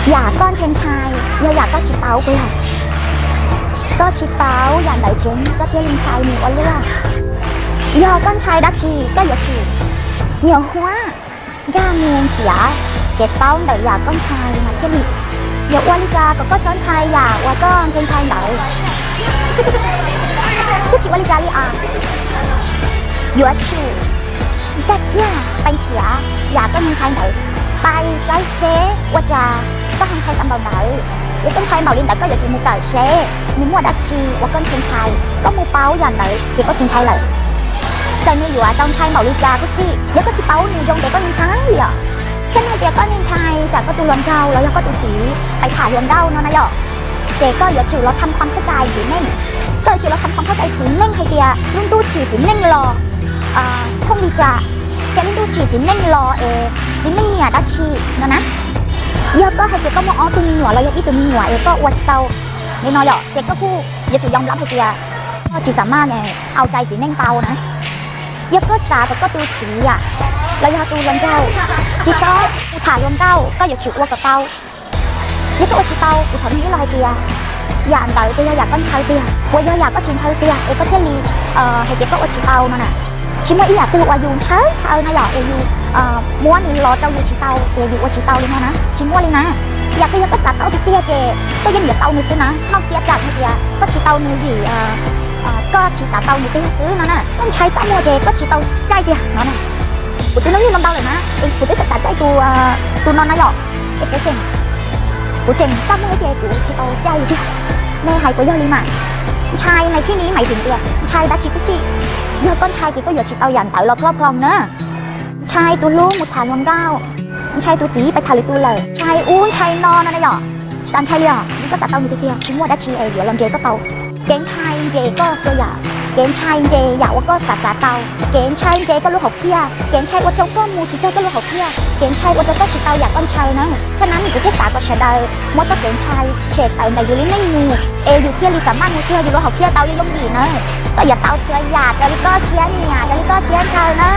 Yam koj ntshai ntshai yog yam koj tsis paub puas yog? Koj tsis paub yam ntawd tseeb koj thiaj li ntshai mus ua luaj. Yog koj ntshai dab tsi koj yuav tsum nyuam huab nkag mus nrhiav kev paub ntawm yam koj ntshai mas thiaj li. Yuav ua li cas kom koj txhob ntshai yam uas koj ntshai ntshai ntawd? Kuj tsis ua li cas li as. Yuav tsum nkag kiag pais nrhiav yam koj ntshai ntawd, pais saib seb ua cas koj ho ntshai tau npaum ntawd. Yog koj ntshai npaum li ntawd koj yuav tsum mus kawm seb nws muaj dab tsi uas koj ntshai ntshai, koj mus paub yam ntawd ces koj tsis ntshai lawm. Txawm nws yuav tau ntshai npaum li cas kuj xij, yog koj tsis paub nws zoo ces koj ntshai li os. Txheej hais tias koj ntshai tsam koj tus hluas nraug los yog koj tus txiv pais tham hluas nkauj no na yom, ces koj yuav tsum los tham qhov khaub cai txiv neej. Koj yuav tsum los tham qhov khaub cai txiv neej hais tias lub ntuj tsim txiv neej los thooj li cas, ces lub ntuj tsim txiv neej los es txiv neej nyiam dab tsi no na. Yog koj hais tias koj muaj ob tug me nyuam los yog ib tug me nyuam es koj ua tsis tau li no yom, ces koj kuj yuav tsum yoo lab hais tias koj tsis xav maj au cai txiv neej tau na. Yog koj xav kom koj tus txiv los yog tus hluas nraug tsis txhob tham hluas nkauj, koj yuav tsum ua kom tau. Yog koj ua tsis tau, kuv thov nej ib los hais tias yam ntawd ces yog yam koj ntshai tiag, puas yog yam koj tsis ntshai tiag es koj thiaj li hais tias koj ua tsis tau no na. Tsis muaj ib yam twg uas yus ntshai ntshai na yom es yus muab nws los rau yus tsis tau es yus ua tsis tau li no na, tsis muaj li na. Yam twg yog koj xav tau tiag tiag ces koj yeej yuav tau nws xwb na, noj txiab tsam hais tias koj tsis tau nws vim koj tsis xav tau nws tiag xwb no na. Koj ntshai txaj muag ces koj tsis tau caij tiag no na. Kuv twb hnub ib los ntau lawm na, es kuv twb xav xav caij tus, tus no na yom, es kuv tseem, kuv tseem txaj muag ces kuv tsis tau caij li tiag. Nej hais puas yog li mas? Ntshai mas thiaj li hais tias ntshai dab tsi kuj xij, yog koj ntshai ces koj yuav tsis tau yam ntawd los khlob khloos na. Ntshai tus hlub mus tham hluas nkauj, ntshai tus txiv pais tham lwm tus lawm, ntshai ub ntshai no no na yom. Tsis tas ntshai li os, yog koj xav tau nws tiag tiag tsis muaj dab tsi es yuav los nres koj tau. Kev ntshai nres koj txhua yam, kev ntshai nres yam uas koj xav xav tau, kev ntshai nres koj lub hauv phiaj, kev ntshai ua rau koj mus tsis txog koj lub hauv phiaj, kev ntshai ua rau koj tsis tau yam koj ntshai na. Txhaj na kuv thiaj xav kom sawv daws muab txoj kev ntshai tshem tawm ntawm yus li neej mus es yus thiaj li xav maj mus txog yus lub hauv phiaj tau yooj yooj yim na. Koj yuav tau txhua yam raws li koj siab nyiam, raws li koj siab ntshaw na.